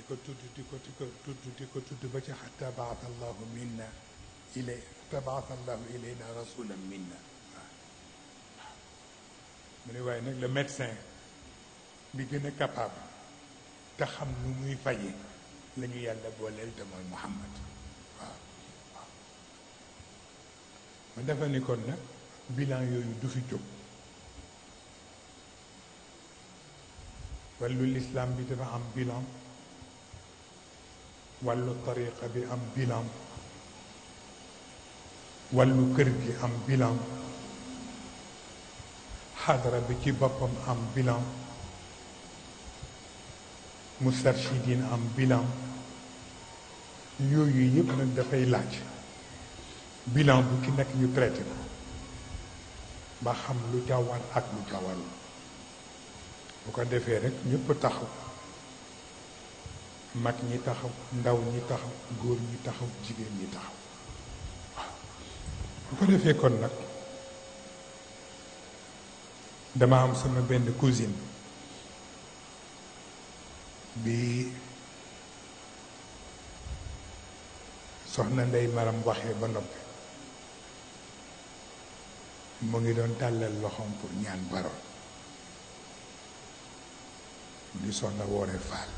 ko tudd di ko tudd ba ci xatta baata allahu minna ilay xatta baata allahu ilayna rasulan minna waaw mu ne waaye nag le médecin bi gën a capable te xam nu muy faje la ñu yàlla booleel te mooy Muhammad waaw waaw ma defa ni kon nag bilan yooyu du fi jóg wàllu lislaam bi dafa am bilan wàllu tariqa bi am bilan wàllu kër gi am bilan xadara bi ci boppam am bilan mustarshidin am bilan yooyu yëpp nag dafay laaj bilan bu ci nekk ñu traité ko ba xam lu ca war ak lu ca warul bu ko defee rek ñëpp taxaw mag ñi taxaw ndaw ñi taxaw góor ñi taxaw jigéen ñi taxaw waaw bu ko defee kon nag dama am sama benn cousine bi soxna Ndey Maram waxee ba noppi mu ngi doon tàllal loxoom pour ñaan baroon di soxna Woore Faal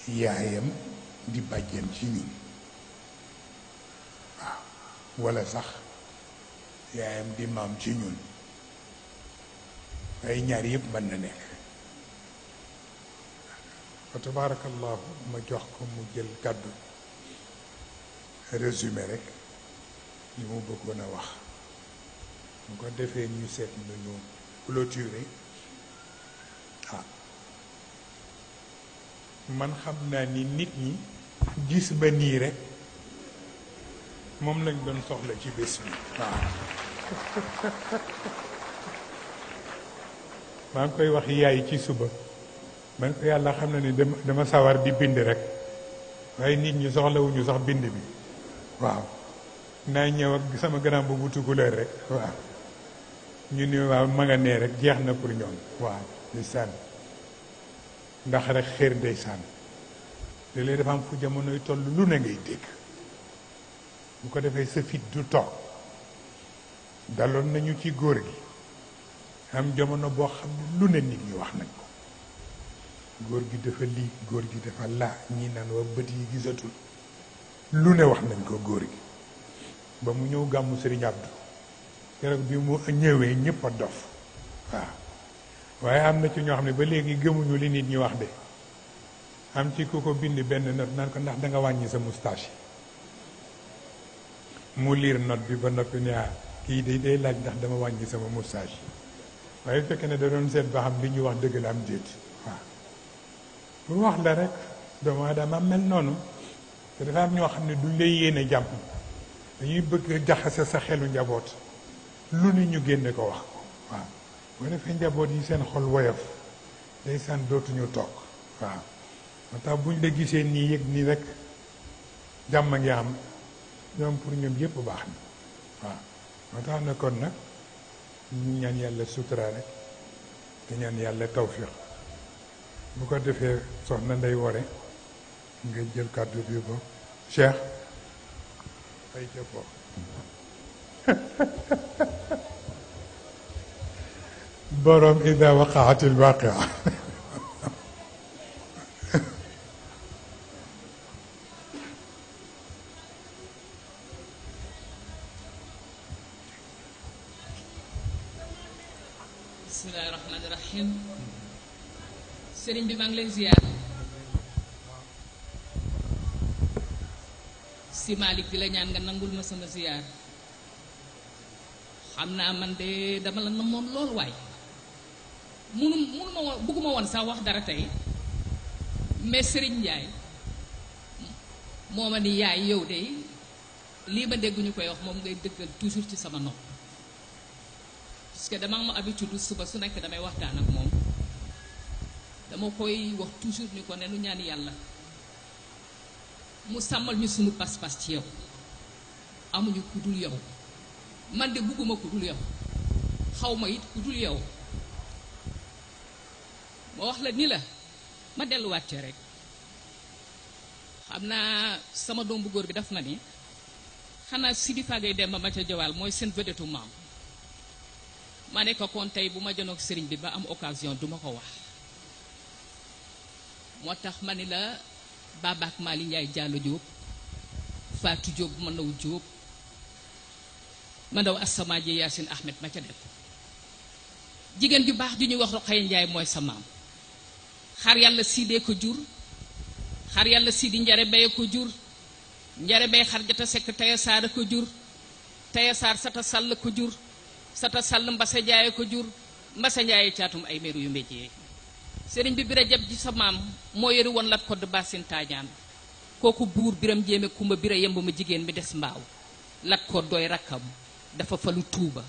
yaayam di bàjjen ci ñun waaw walla sax yaayam di maam ci ñun ay ñaar yëpp mën na nekk fa tabarakallahu ma jox ko mu jël kàddu résumé rek li mu bëggoon a wax bu ko defee ñu seet nañu clôturer man xam naa ni nit ñi gis ba nii rek moom lañ doon soxla ci bés bi waaw maa ngi koy wax yaay ci suba man ko yàlla xam na ni dama sawar di bind rek waaye nit ñi soxlawuñu sax bind bi waaw naa ñëw ak sama grand boobu tukulóor rek waaw ñu ni waaw ma nga nee rek jeex na pour ñoom waaw ndeysaan ndax rek xéer ndeysaan léeg-léeg dafa am fu jamonoy toll lu ne ngay dégg bu ko defee sa fit du toog daloon nañu ci góor gi am jamono boo xam ne lu ne nit ñi wax nañ ko góor gi dafa lii góor gi dafa laa ñi naan waa bët yi gisatul lu ne wax nañ ko góor gi ba mu ñëw gàmmu Sëriñ Abdou keroog bi mu ñëwee ñëpp a dof waaw waaye am na ci ñoo xam ne ba léegi gëmuñu li nit ñi wax de am ci ku ko bind benn note naan ko ndax danga wàññi sa moustache mu liir note bi ba noppi ne kii day laaj ndax dama wàññi sama moustache waaye fekk ne da doon seet ba xam li ñuy wax dëgg la am déet waaw pour wax la rek doomu aadama mel noonu te dafa am ñoo xam ne duñ lay yéene jàmm dañuy bëgg jaxase sa xelu njaboot lu ne ñu génne ko wax ko waaw boo defee njaboot yi seen xol woyof ndeysaan dootuñu toog waaw moo tax buñ la gisee nii yëg nii rek jàmm ngi am ñoom pour ñoom yëpp baax na waaw moo tax na kon nag ñu ñaan yàlla sutura rek te ñaan yàlla tawfiq bu ko defee soxna Ndey Wore nga jël kàddu bi bo Cheikh ay ca bo borom ida waqaatil waaqia bismillahi rahmaani rahim sëriñ bi maa ngi leen ziyaar si Malick di la ñaan nga nangul ma sama ziyaar xam naa man de dama la namoon lool waay munu ma woon bëgguma woon sax wax dara tey mais Serigne Ndiaye moo ma ni yaay yow de lii ma dégg ñu koy wax moom ngay dëggal toujours ci sama nopp parce que dama am habitude suba su nekk damay waxtaan ak moom dama koy wax toujours ni ko ne nu ñaan yàlla mu sàmmal ñu sunu pas-pas ci yow amuñu ku dul yow man de bugguma ku dul yow xaw ma it ku dul yow ma wax la ni la ma delluwaat ci rek xam naa sama doom bu góor bi daf ma ni xanaa Sidi Fagay Demba ma ca Joal mooy seen vedette maam ma ne ko kon tey bu ma janoog sëriñ bi ba am occasion duma ko wax moo tax ma ni la Babaak Mali Ndiaye Diallo Diop Fatou Diop ma ndaw Diop ma ndaw Assama ji Yacine Ahmed ma ca def jigéen ju baax ju ñuy wax Roqaye Ndiaye mooy sa maam xar yàlla siidee ko jur xar yàlla siidi njare baye ko jur njare bay xar jata sekk taya saara ko jur taya saar sata sàll ko jur sata sàll mbase jaaye ko jur mbase njaaye caatum ay meeru yu mbéjee sëriñ bi bira jab ji sa maam moo yori woon lat kodd basin taajaan kooku buur biram jéeme kumba bira yemb ma jigéen mi des mbaaw lat ko doy rakkam dafa falu tuuba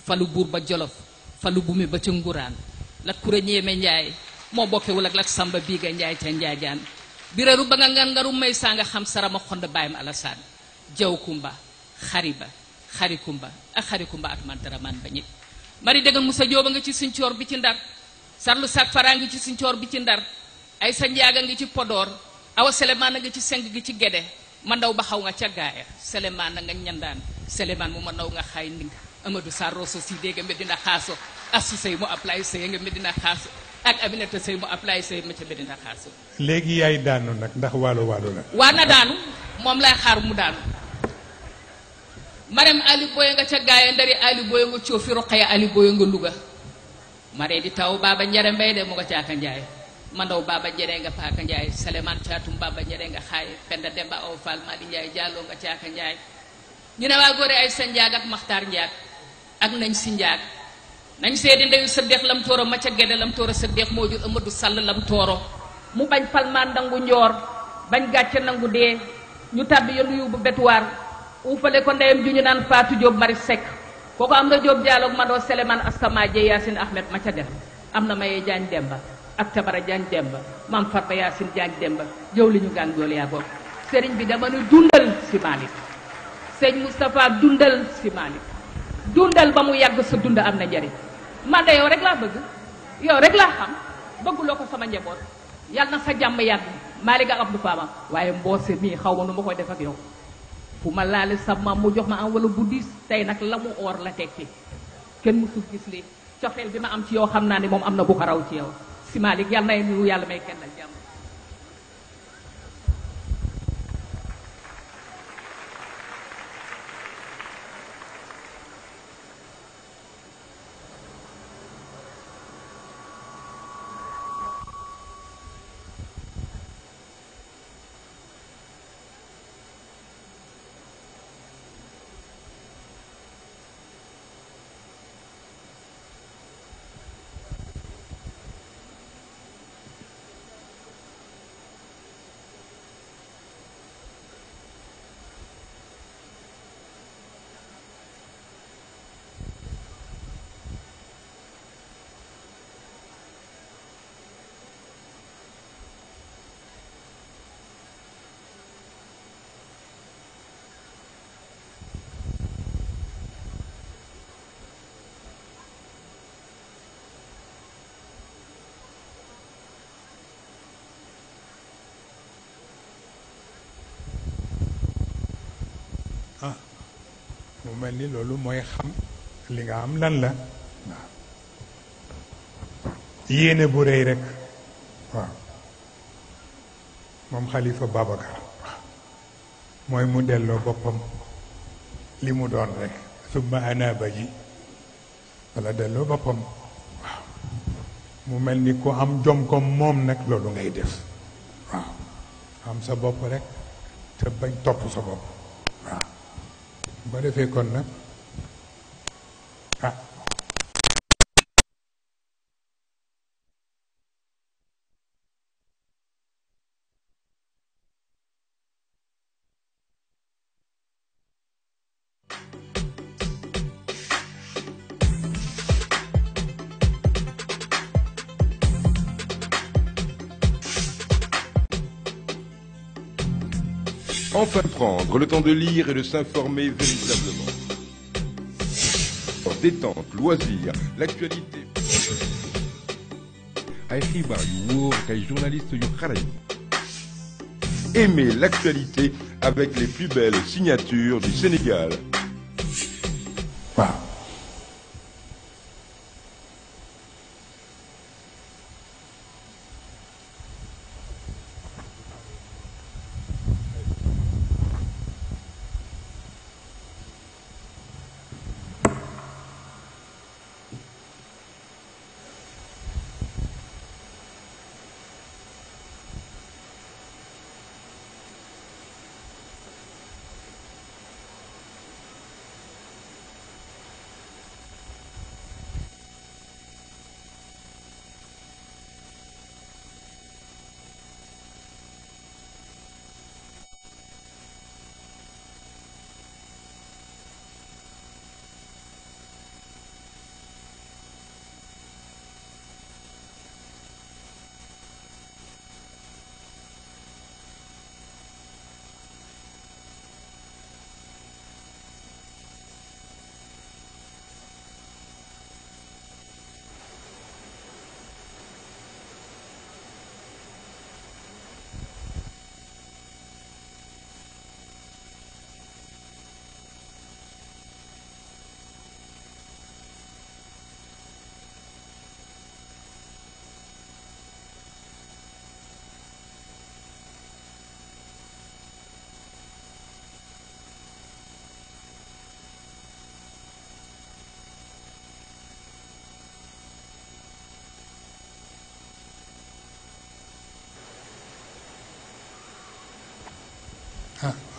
falu buur ba jolof falu bumi ba ca nguraan lat kura ñeeme njaay moo bokkewul ak lat samba biiga njaay ca njaajaan biraru ba nga ngaru may saa nga xam sarama xond baayam alasaan jaw kumba xariba xari kumba ak xari kumba ak mantaraman ba ñit mari déggan musa jooba nga ci sincoor bi ci ndar sarlu sak faraa ngi ci sincoor bi ci ndar ay sa njaaga ngi ci Podor awa selemaan nga ci seng gi ci gede ma ndaw ba xaw nga ca gaaya selemaan nga ñandaan selemaan mu ma ndaw nga xaay nding Amadou Sarr Rosso si dégga Medina Xaaso asu sëy mu apply sëy nga Medina Xaaso ak Aminata sëy mu apply sëy ma ca Medina Xaaso léegi yaay daanu nag ndax waalo la waa na daanu moom lay xaar mu daanu Marème Ali Boye nga ca gaaya ndari Ali Boye nga coofi Roqaya Ali Boye nga Louga mare di taw Baba Njare Mbay de mu nga caaka njaay mandaw Baba Njare nga paaka njaay Souleymane Thiatum Baba Njare nga xaay Penda Demba Aw Fall Madi Njaay Jàlloo nga caaka njaay ñu ne waa góore ay sa njaag ak Maxtaar njaag ak nañ si njaag nañ seedi ndeyu sëddeex lam tooro ma ca gedde lam tooro sëddeex moo jur Amadou Sall lam tooro mu bañ palmaan nangu njoor bañ gàcce nangu dee ñu tàdd yolu yu bu betuwaar uufale ko ndeyam ju ñu naan Fatou Diop Mari Seck kooku am na Diop dialogue ma doo Souleymane Astama Dieye Yacine Ahmed ma ca def am na Mayee Jaañ Demba ak Tabara Jaañ Demba maam Farba Yacine Jaañ Demba jëw li ñu gaan jool yaa boobu sëriñ bi dama nu dundal si Malick sëñ Moustapha dundal si Malick dundal ba mu yàgg sa dund am na njariñ man de yow rek laa bëgg yow rek laa xam bëgguloo ko sama njaboot yàlla na sa jàmm yàgg Malick ak Abdou Fama waaye mboose mii xaw ma nu ma koy def ak yow fu ma laale sa maam mu jox ma am wala bu diis tey nag la mu oor la tekki kenn musul gis lii coxeel bi ma am ci yow xam naa ni moom am na bu ko raw ci yow si Malick yàlla na ñu yàlla may kenn jàmm. mu mel ni loolu mooy xam li nga am lan la waaw yéene bu rëy rek waaw moom Xalifa Babacar waaw mooy mu delloo boppam li mu doon rek summa anaba ji wala delloo boppam waaw mu mel ni ku am jom comme moom nag loolu ngay def waaw am sa bopp rek te bañ topp sa bopp waaw ba defee kon nag ah Enfin prendre le temps de lire et de s'informer véritablement. Détente, loisirs, l'actualité. ay xibaar yu wóor ak ay journalistes yu xarañ. Aimez l'actualité avec les plus belles signatures du Sénégal. waaw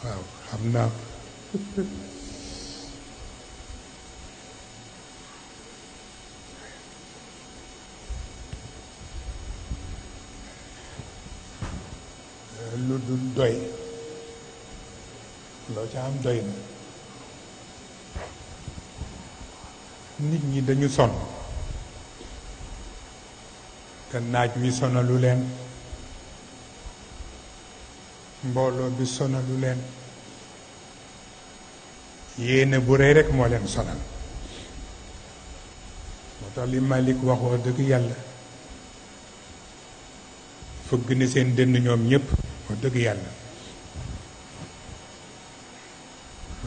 waaw xam naa lu dul doy loo ca am doy na nit ñi dañu sonn te naaj wi sonalu leen mbooloo bi sonalu leen yéene bu rëy rekk moo leen sonal moo tax li Malick wax wax dëgg yàlla fëgg ni seen dënn ñoom ñépp wax dëgg yàlla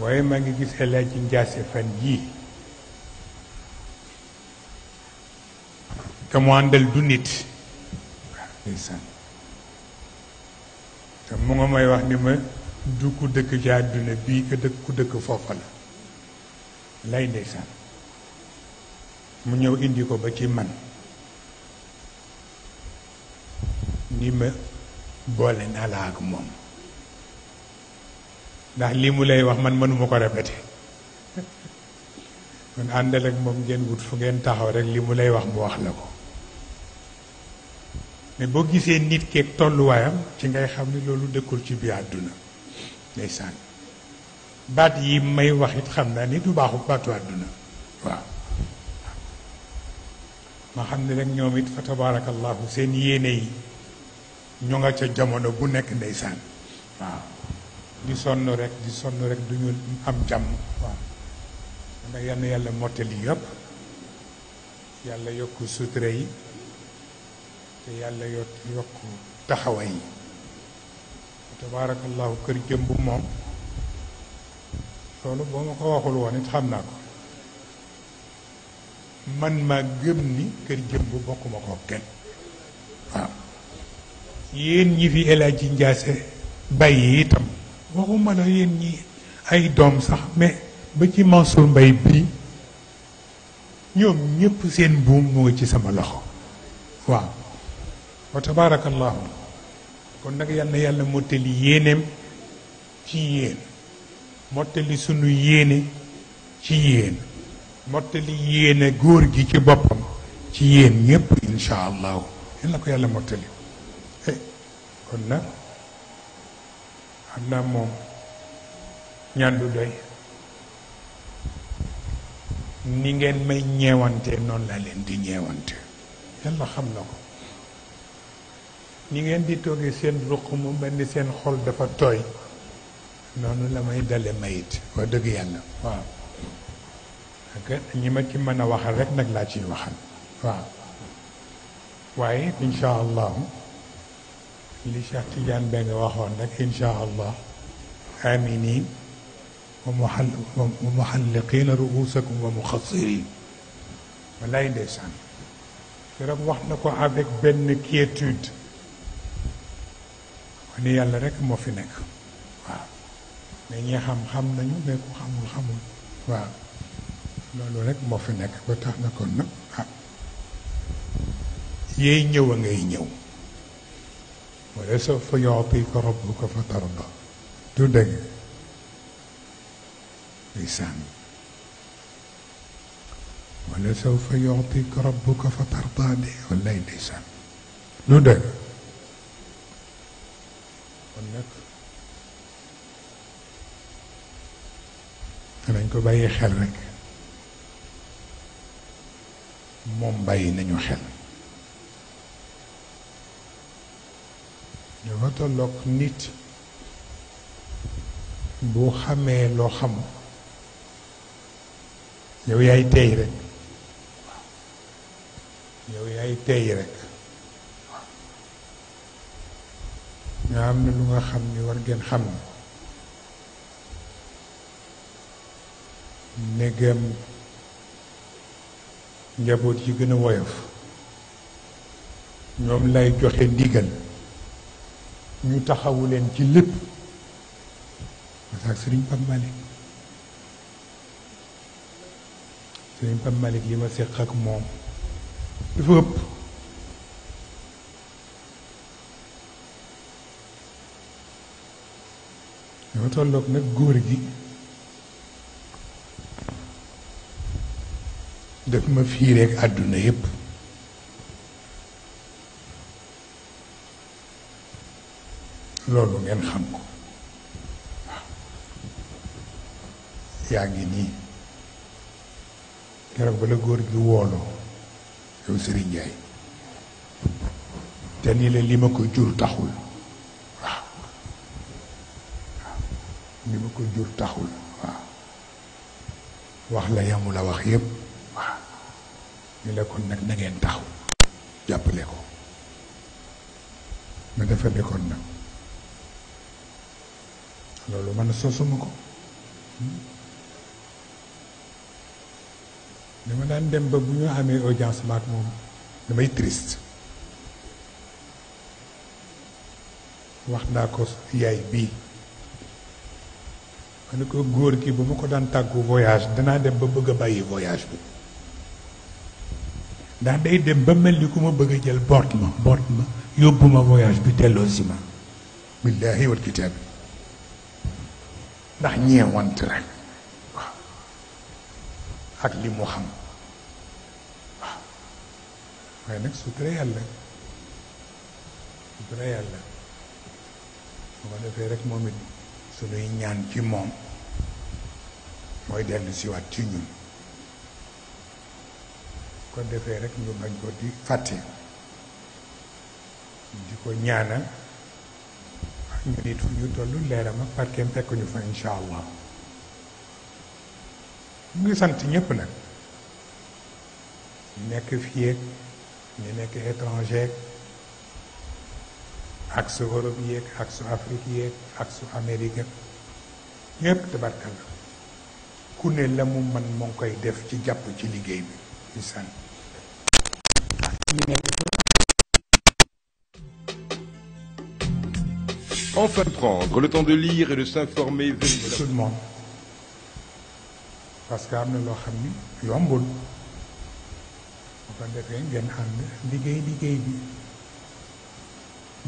waaye maa ngi gis El Hadji Ndiasse fan yii te mu àndal du nit waaw ndeysaan te mu nga may wax ni ma du ku dëkk ci àdduna bii ka dëkk ku dëkk foofa la lay ndeysaan mu ñëw indi ko ba ci man ni ma boole naa la ak moom ndax lii mu lay wax man mënuma ko répété kon àndal ak moom ngeen wut fu ngeen taxaw rek li mu lay wax mu wax la ko mais boo gisee nit keeg tolluwaayam ci ngay xam ni loolu dëkkul ci biir àdduna ndeysaan baat yi may wax it xam naa ni du baaxu baatu àdduna waaw ma xam ne rek ñoom it fa tabarakallahu seen yéene yi ñu nga ca jamono bu nekk ndeysaan waaw di sonn rek duñu am jàmm waaw ndax yal na yàlla mottali yëpp yàlla yokk sutura yi te yàlla yokk taxawaay yi tabaarakallahu kër jëmb moom loolu boo ma ko waxul woon it xam naa ko man maa gëm ni kër jëmb bokkuma ko kenn waaw yéen ñi fi El Hadji Ndiasse bàyyi itam waxuma la yéen ñi ay doom sax mais ba ci Mansour Mbaye bii ñoom ñëpp seen buum mu ngi ci sama loxo waaw wa tabaarakallahu kon nag yal na yàlla mottali yéeneem ci yéen mottali sunu yéene ci yéen mottali yéene góor gi ci boppam ci yéen ñëpp insha allahu yal na ko yàlla mottali kon nag xam naa moom ñaan du doy ni ngeen may ñeewante noonu laa leen di ñeewante yàlla xam na ko ni ngeen di toogee seen ruq mu mel ni seen xol dafa tooy noonu la may dale mayit wax dëgg yàlla waaw ak ñi ma ci mën a waxal rek nag laa ciy waxal waaw waaye incha allahu li Cheikh Tidiane ba nga waxoon rek incha allah aminin wa muhalliqina ruusakum wa muxassirin wallaay ndeysaan keroog wax na ko avec benn quiétude ni yàlla rek moo fi nekk waaw mais ñi xam nañu mais ku xamul waaw loolu rek moo fi nekk ba tax na kon nag yeey ñëw a ngay ñëw wala sawfa yu'tika rabbuka fa tarda du dëgg ndeysaan wala sawfa yu'tika rabbuka fa tarda de wallaay ndeysaan du dëgg kon nag danañ ko bàyyi xel rek moom bàyyi nañu xel dafa tolloog nit boo xamee loo xamul yow yaay tey rek yow yaay tey rek nga am na lu nga xam ni war ngeen xam ni ndegam njaboot yi gën a woyof ñoom lay joxe ndigal ñu taxawu leen ci lépp parce que Sëriñ Pape Malick Sëriñ Pape Malick li ma séq ak moom dafa ëpp dama tolloog nag góor gi daf ma fiireek àdduna yépp loolu ngeen xam ko waaw yaa ngi nii keroog ba la góor gi wooloo yow Serigne Ndiaye te ni la li ma ko jur taxul waaw li ma ko jur taxul waaw wax la yamu la wax yépp waaw ni la kon nag na ngeen taxaw jàppale ko ma dafa dekkoon nag loolu man sosuma ko dama daan dem ba bu ñu amee audience maak moom damay triste wax naa ko yaay bii ma ne ko góor gi bu ma ko daan tàggu voyage danaa dem ba bëgg a bàyyi voyage bi ndax day dem ba mel ni ku ma bëgg a jël boot ma yóbbu ma voyage bi delloo si ma billaahi wal kitaab ndax ñeewant rek waaw ak li mu xam waaw waaye nag sutura yàlla bu ko defee rek moom it sunuy ñaan ci moom mooy dellu siwaat ci ñun ko defee rek ñu bañ ko di fàtte di ko ñaanal ñu nit fu ñu tollu leeram ak barkeem fekk ñu fa insha allah ñu ngi sant ñépp nag ñu nekk fii ak ñu nekk étranger ak su Europe yeeg ak su Afrique yeeg ak su Amérique ñépp tabarkalla ku ne la mu man moo ngi koy def ci jàpp ci liggéey bi ci sant ñu nekk Enfin prendre le temps de lire et de s'informer tout le monde parce que am na loo xam ni yombul bu ko defee ngeen ànd liggéey bi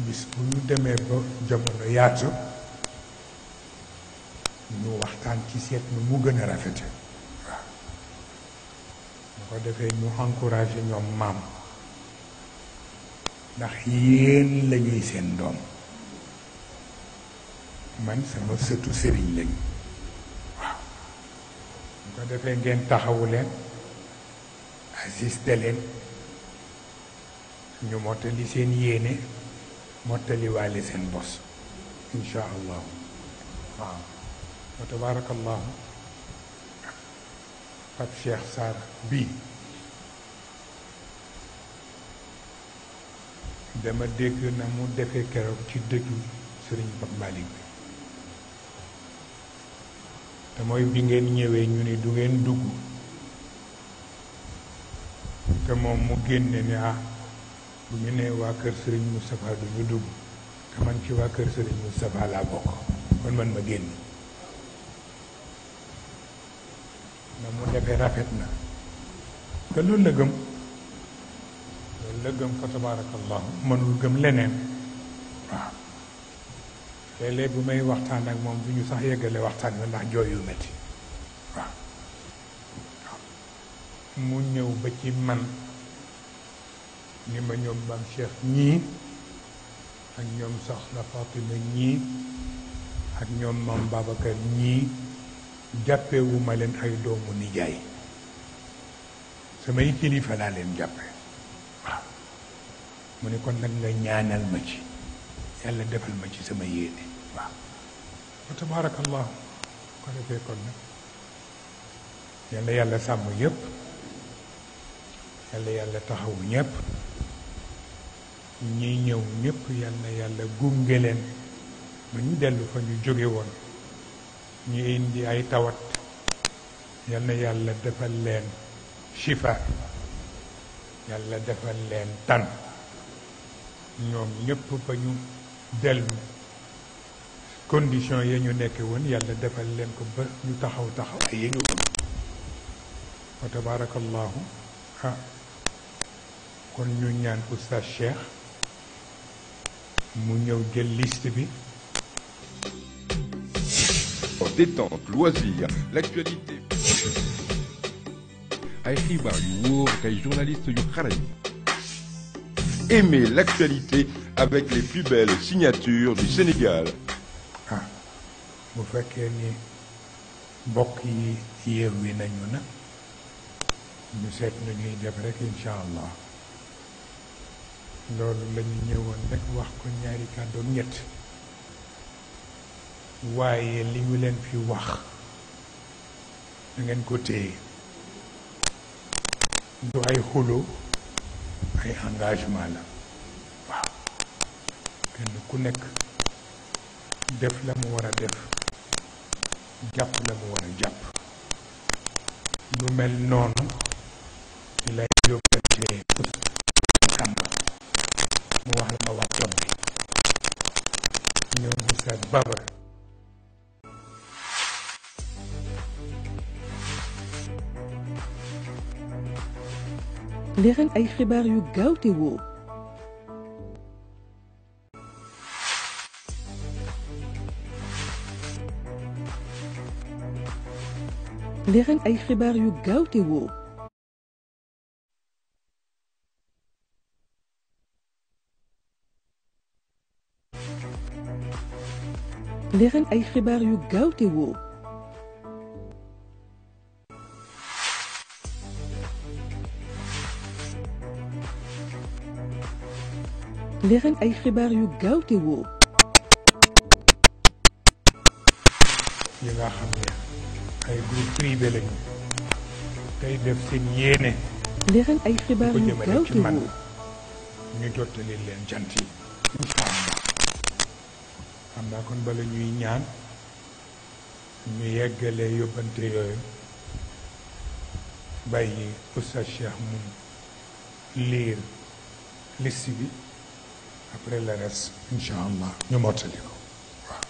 bis bu ñu demee ba jamono yaatu ñu waxtaan ci seet nu mu gën a rafete waaw bu ko defee ñu encouragé ñoom maam ndax yéen lañuy seen doom man sama sëtu sëriñ lañ waaw bu ko defee ngeen taxawu leen assisté leen ñu mottali seen yéene mottali waale seen bos insha allahu waaw wa tabarakallahu Pape Cheikh Sarr bii dama dégg na mu defee keroog ci dëju sëriñ Pape Malick bi te mooy bi ngeen ñëwee ñu ni du ngeen dugg te moom mu génne ni bu ñu nee waa kër sëriñ Moustapha du ñu dugg te man ci waa kër sëriñ Moustapha laa bokk kon man ma génn na mu defee rafet na te loolu la gëm fa tabarakallahu mënul gëm leneen waaw léeg-léeg bu may waxtaan ak moom du ñu sax yeggale waxtaan bi ndax jooy yu metti waaw mu ñëw ba ci man ni ma ñoom maam Cheikh ñii ak ñoom soxna Fatima ñii ak ñoom maam Babacar ñii jàppewuma leen ay doomu nijaay samay kilifa laa leen jàppe waaw mu ne kon nag nga ñaanal ma ci yàlla defal ma ci sama yéene waaw wa tabarakallahu ko defee kon nag yàlla yàlla sàmm yépp yàlla yàlla taxawu ñépp ñi ñëw ñépp yàlla yàlla gunge leen ba ñu dellu fa ñu jóge woon ñu indi ay tawat yàlla yàlla defal leen shifa yàlla defal leen tan ñoom ñépp ba ñu dellu condition ya ñu nekke woon yàlla defal leen ko ba ñu taxaw ay ya ñu bëgg wa tabarakallahu kon ñu ñaan oustaz Cheikh mu ñëw jël liste bi. Détente, loisirs, l'actualité. ay xibaar yu wóor ak ay journalistes yu xarañ. Aimez l'actualité avec les plus belles signatures du Sénégal. bu fekkee ni mbokk yi yeewi nañu na ñu seet nu ñuy def rek incha allah loolu la ñu ñëwoon rek wax ko ñaari kàddoog ñett waaye li ñu leen fi wax da ngeen ko téye du ay xuloo ay engagement la waaw kenn ku nekk def la mu war a def jàpp la mu war a jàpp lu mel noonu di lay yóbbantee Samba mu wax la ma wax tom bi ñoom Oustaz Baba leeral ay xibaar yu gaaw te wóor leeral ay xibaar yu gaaw te wóor leeral ay xibaar yu gaaw te wóor leeral ay xibaar yu gaaw te wóor yi nga xam ne ay groupe privé lañu tey def seen yéene leeral ay xibaar yu gaaw te wóor ñu jottali leen jant yi incha allah xam naa kon bala ñuy ñaan ñu yeggale yóbbante yooyu bàyyi Oustaz Cheikh mu liir liste bi après le reste incha allah ñu mottali ko waaw.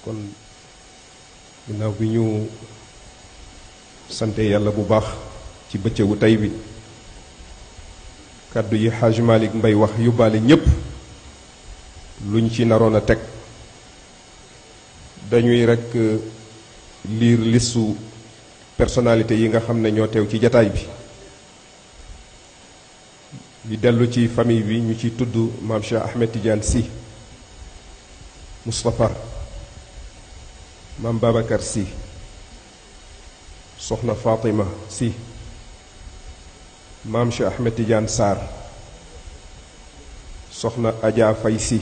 kon ginnaaw bi ñu sante yàlla bu baax ci bëccëgu tey bi kàddu yi Xaaj Malick Mbaye wax yóbbaale ñépp luñ ci naroon a teg dañuy rekk liir listu personnalité yi nga xam ne ñoo teew ci jataay bi di dellu ci famille bi ñu ci tudd maam Cheikh Ahmed Tidiane Sy Moustapha maam Babacar Sy soxna Fatima Sy maam Cheikh Ahmed Tidiane Sarr, soxna Adja Fay Si,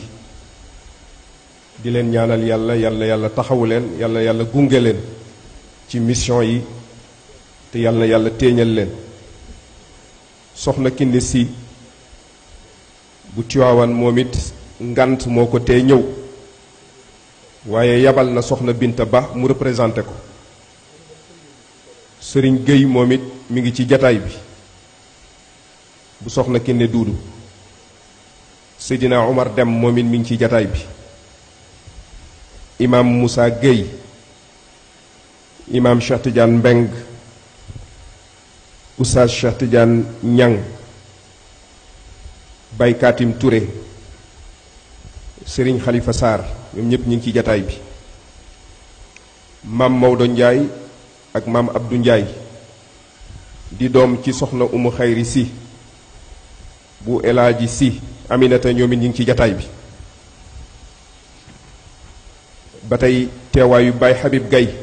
di leen ñaanal yàlla yàlla taxawu leen yàlla gunge leen ci mission yi te yàlla téeñal leen. soxna Kinde Si bu Tiwaawan moom it ngant moo ko tee ñëw waaye yabal na soxna Binta Ba mu représenté ko. Sëriñ Géy moom it mi ngi ci jataay bi bu soxna Kinde Duudu. Seydina Omar Dem moom it mi ngi ci jataay bi. Imam Moussa Gueye, Imam Cheikh Tidiane Mbeng, Oustaz Cheikh Tidiane Ñang, Baye Katim Touré, Serigne Khalifa Sarr ñoom ñëpp ñu ngi ci jataay bi. Maam Maodo Ndiaye ak Maam Abdou Ndiaye di doom ci soxna Umu Xayri Si bu El Hadji Si Aminata ñoom it ñu ngi ci jataay bi. ba tey teewaayu Baye Habib Gaye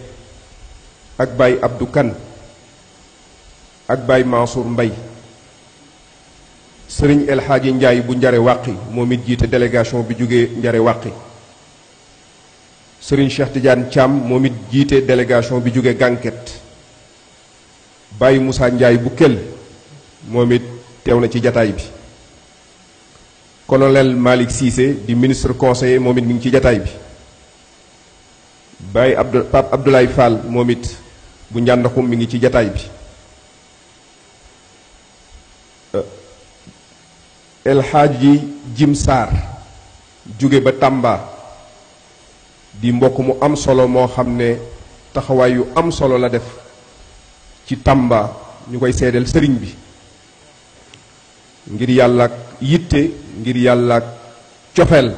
ak Baye Abdou Kan ak Baye Mansour Mbay. Sëriñ El Hadji Ndiaye bu Njare Wàqi moom it jiite délégation bi jógee Njare Wàqi. Sëriñ Cheikh Tidiane Thiam moom it jiite délégation bi jóge Gànket. Baye Moussa Ndiaye bu Kel moom it teew na ci jataay bi. Colonel Malick Cissé di ministre conseiller moom it mi ngi ci jataay bi. Baye Pape Abdoulaye Fall moom it bu njàndaxum mi ngi ci jataay bi. El Hadji Jim Sarr jóge ba Tamba di mbokk mu am solo moo xam ne taxawaay yu am solo la def ci Tamba ñu koy seedeel sëriñ bi ngir yàlla ak yitte ngir yàlla ak cofeel.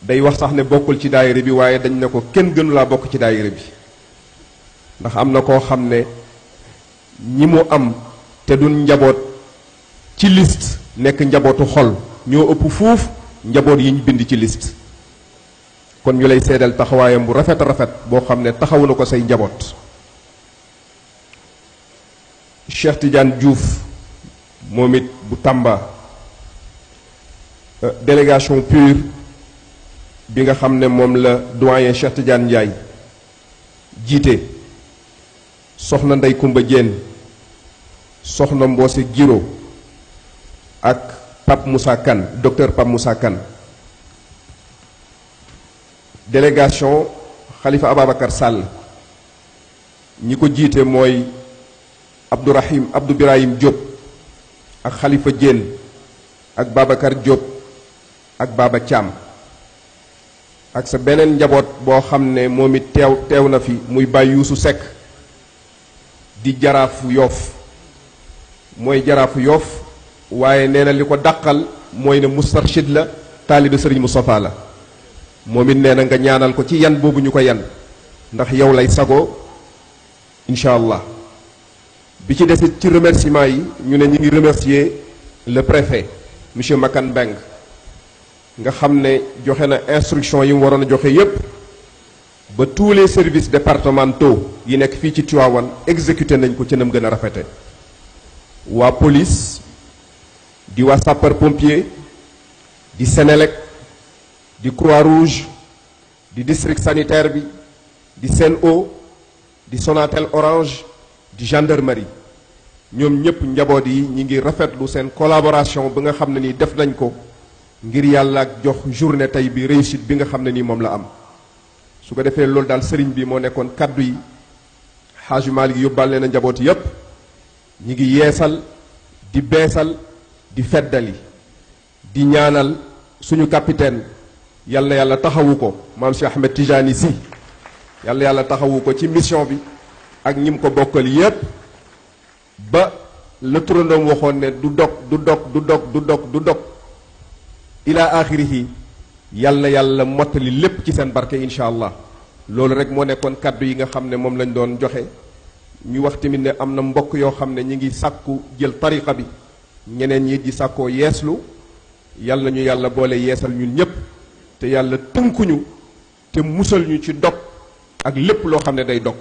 day wax sax ne bokkul ci daayira bi waaye dañ ne ko kenn gënu laa bokk ci daayira bi ndax am na koo xam ne ñi mu am te duñ njaboot ci liste nekk njabootu xol ñoo ëpp fuuf njaboot yi ñu bind ci liste. kon ñu lay seedal taxawaayam bu rafet boo xam ne taxawu na ko say njaboot. Cheikh Tidiane Diouf moom it bu Tamba. Délégation PUR bi nga xam ne moom la doyen Cheikh Tidiane Ndiaye jiite. soxna Ndey Kumba Diène, soxna Mboose Giro ak Pape Moussa Kane, docteur Pape Moussa Kane. Délégation Khalifa Ababacar Sall ñi ko jiite mooy Abdou Birahim Diop ak Khalifa Diène ak Babacar Diop ak Baba Thiam. ak sa beneen njaboot boo xam ne moom it teew na fi muy Baye Youssou Seck di jaraafu Yoof. mooy jaraafu Yoof waaye nee na li ko dàqal mooy ne mustarshid la taalibe Sëriñ Moustapha la. moom it nee na nga ñaanal ko ci yan boobu ñu ko yan ndax yow lay sago incha allah. bi ci desit ci remerciement yi ñu ne ñu ngi remercier le préfet monsieur Makan Mbeng nga xam ne joxe na instruction yi mu waroon a joxe yépp ba tous les services départementaux yi nekk fii ci Tivaouane exécuté nañ ko ci nam gën a rafete. waa police di waa sapeur pompier di Sénélec di Croix-Rouge di district sanitaire bi di Sen'Eau di Sonatel Orange di gendarmerie ñoom ñëpp njaboot yi ñi ngi rafetlu seen collaboration ba nga xam ne nii def nañ ko ngir yàlla ak jox journée tey bi réussite bi nga xam ne nii moom la am. su ko defee loolu daal sëriñ bi moo nekkoon kaddu yi Xaaju Maalik yóbbaale na njaboot yépp ñi ngi yeesal di beesal di feddali di ñaanal suñu capitaine yal na yàlla taxawu ko maam Cheikh Ahmed Tijani Sy yal na yàlla taxawu ko ci mission bi ak ñim ko bokkal yépp ba la turandoom waxoon ne du dog ila axirihi yal na yàlla mottali lépp ci seen barke incha allah. loolu rek moo nekkoon kaddu yi nga xam ne moom lañ doon joxe ñu wax tamit ne am na mbokk yoo xam ne ñi ngi sàkku jël tariqa bi ñeneen ñi di sàkkoo yeeslu yal na ñu yàlla boole yeesal ñun ñépp te yàlla tënkuñu te musal ñu ci dog ak lépp loo xam ne day dog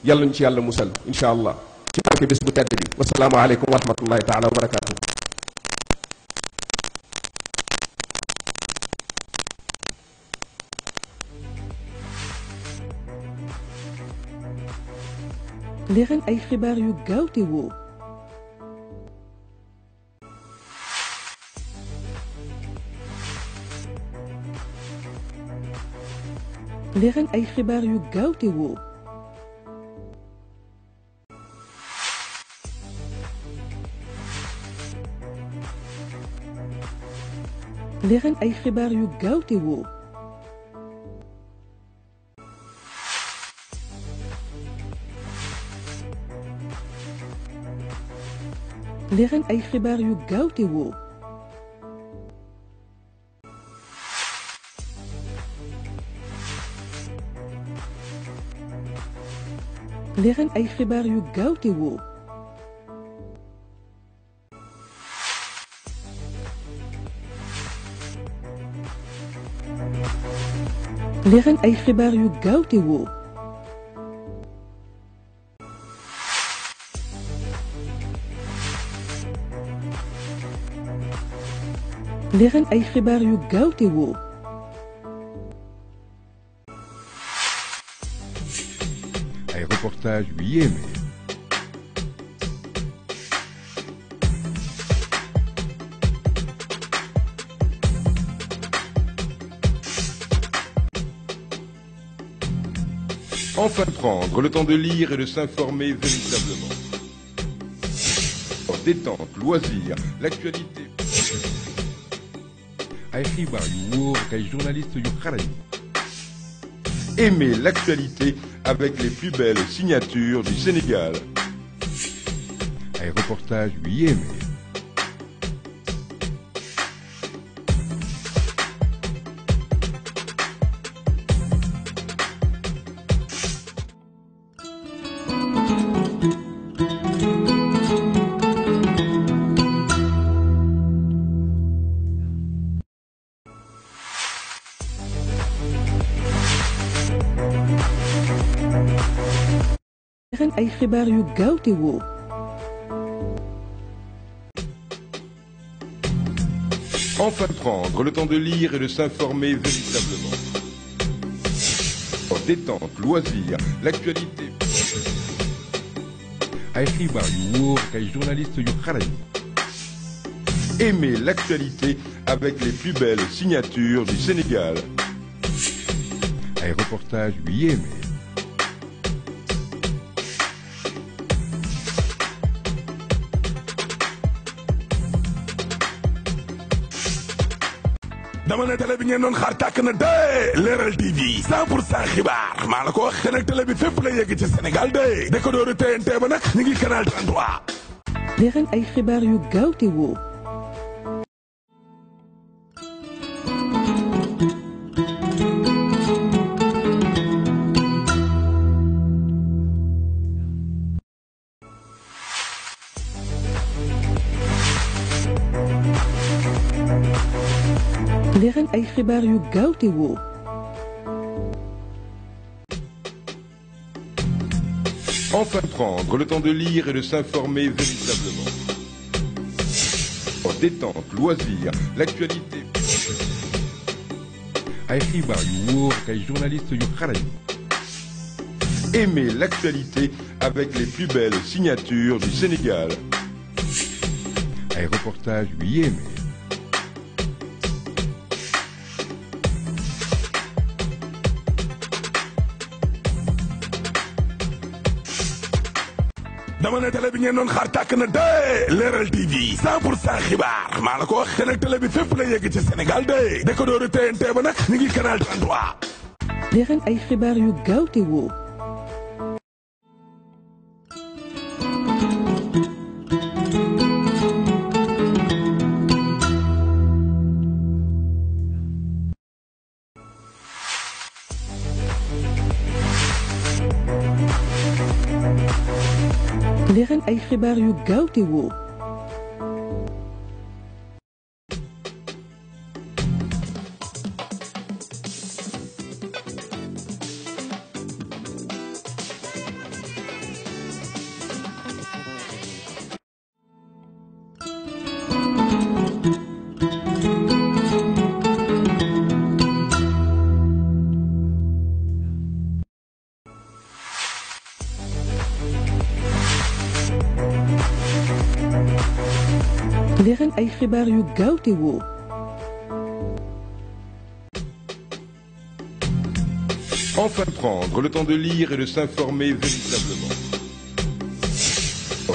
yàlla ñu ci yàlla musal incha allah ci barke barke bis bu tedd bi wasalaamu aleykum wa rahmatullahi taala wa barakaatu. leeral ay xibaar yu gaaw te wóor. leeral ay xibaar yu gaaw te wóor. leeral ay xibaar yu gaaw te wóor. leeral ay xibaar yu gaaw te wóor. leeral ay xibaar yu gaaw te wóor. leeral ay xibaar yu gaaw te wóor. leeral ay xibaar yu gaaw te wóor. Ay reportage yu yéeme. Enfin prendre le temps de lire et de s'informer véritablement. Détente, loisirs, l'actualité. Ay xibaar yu wóor ak ay journalistes yu xarañ. Aimez l'actualité avec les plus belles signatures du Sénégal. Ay reportage yu yéeme. leeral ay xibaar yu gaaw te wóor. Enfin prendre le temps de lire et de s'informer véritablement. Détente, loisirs, l'actualité. Ay xibaar yu wóor ak ay journalistes yu xarañ. Aimez l'actualité avec les plus belles signatures du Sénégal. Ay reportage yu yéeme. dama ne télé bi ngeen doon xaar tàkk na de Leral TV 100% xibaar maa la ko wax nag télé bi fépp la yegg ci Sénégal de décodeur TNT ba nag ñu ngi canal 33. leeral ay xibaar yu gaaw te wóor. leeral ay xibaar yu gaaw te wóor. Enfin prendre le temps de lire et de s'informer véritablement. Détente, loisirs, l'actualité. Ay xibaar yu wóor ak ay journalistes yu xarañ. Aimez l'actualité avec les plus belles signatures du Sénégal. Ay reportage yu yéeme. dama ne télé bi ngeen doon xaar tàkk na de Leral TV 100% xibaar maa la ko wax nag télé bi fépp la yegg ci Sénégal de décodeur TNT ba nag ñu ngi canal 33. leeral ay xibaar yu gaaw te wóor. leeral ay xibaar yu gaaw te wóor. Leral ay xibaar yu gaaw te wóor. Enfin prendre le temps de lire et de s'informer véritablement.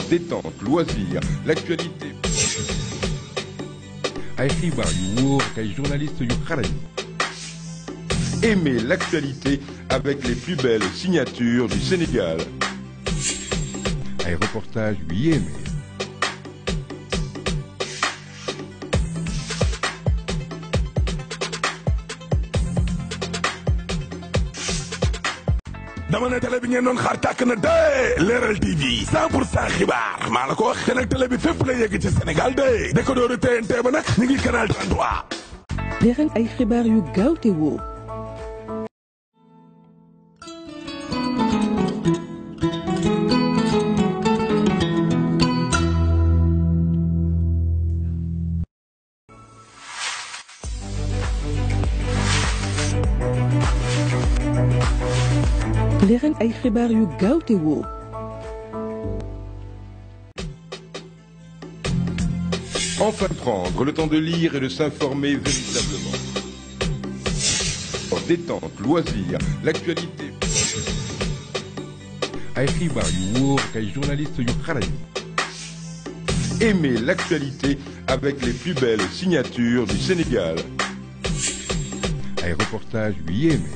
Détente, loisirs, l'actualité. Ay xibaar yu wóor ak ay journalistes yu xarañ. Aimez l'actualité avec les plus belles signatures du Sénégal. Ay reportages yu yéeme. dama ne télé bi ngeen doon xaar tàkk na de Leral TV 100% xibaar maa la ko wax nag télé bi fépp la yegg ci Sénégal de décodeur TNT ba nag ñu ngi canal 33. Leral ay xibaar yu gaaw te wóor. Leral ay xibaar yu gaaw te wóor. Enfin prendre le temps de lire et de s'informer véritablement. Détente, loisirs, l'actualité. Ay xibaar yu wóor ak ay journalistes yu xarañ. Aimez l'actualité avec les plus belles signatures du Sénégal. Ay reportages yu yéeme.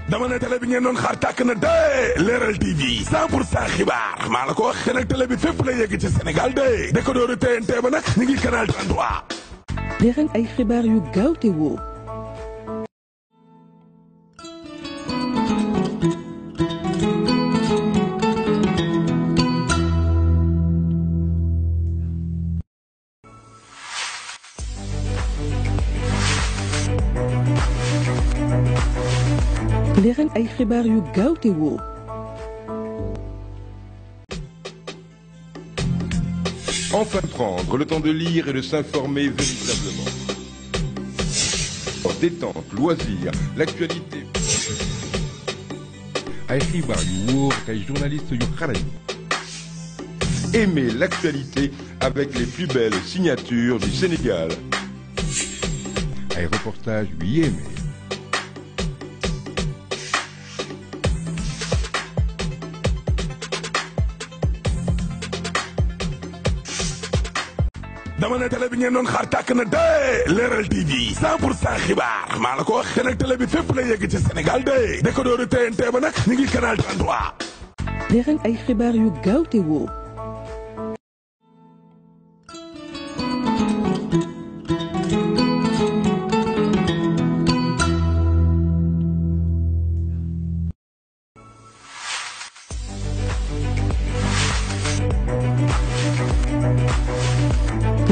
dama ne télé bi ngeen doon xaar tàkk na de Leral TV 100% xibaar maa la ko wax nag télé bi fépp la yegg ci Sénégal de décodeur TNT ba nag ñu ngi canal 33. Leral ay xibaar yu gaaw te wóor. Leral ay xibaar yu gaaw te wóor. Enfin prendre le temps de lire et de s'informer véritablement. Détente, loisirs, l'actualité. Ay xibaar yu wóor ak ay journalistes yu xarañ. Aimez l'actualité avec les plus belles signatures du Sénégal. Ay reportages yu yéeme. dama ne télé bi ngeen doon xaar tàkk na de Leral TV 100% xibaar maa la ko wax nag télé bi fépp la yegg ci Sénégal de décodeur TNT ba nag ñu ngi canal 33. Leral ay xibaar yu gaaw te wóor.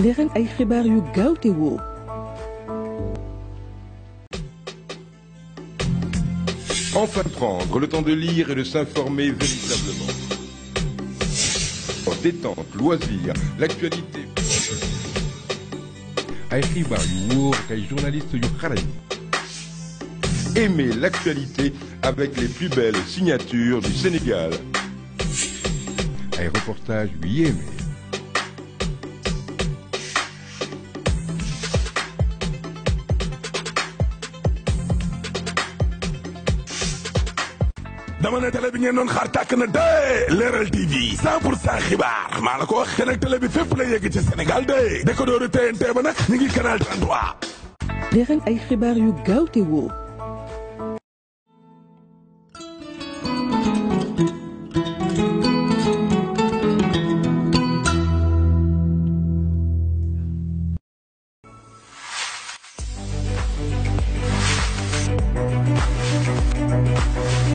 Leral ay xibaar yu gaaw te wóor. Enfin prendre le temps de lire et de s'informer véritablement. Détente, loisirs, l'actualité. Ay xibaar yu wóor ak ay journalistes yu xarañ. Aimez l'actualité avec les plus belles signatures du Sénégal. Ay reportages yu yéeme. dama ne télé bi ngeen doon xaar tàkk na de Leral TV 100% xibaar maa la ko wax nag télé bi fépp la yegg ci Sénégal de décodeur TNT ba nag ñu ngi canal 33. Leral ay xibaar yu gaaw te wóor.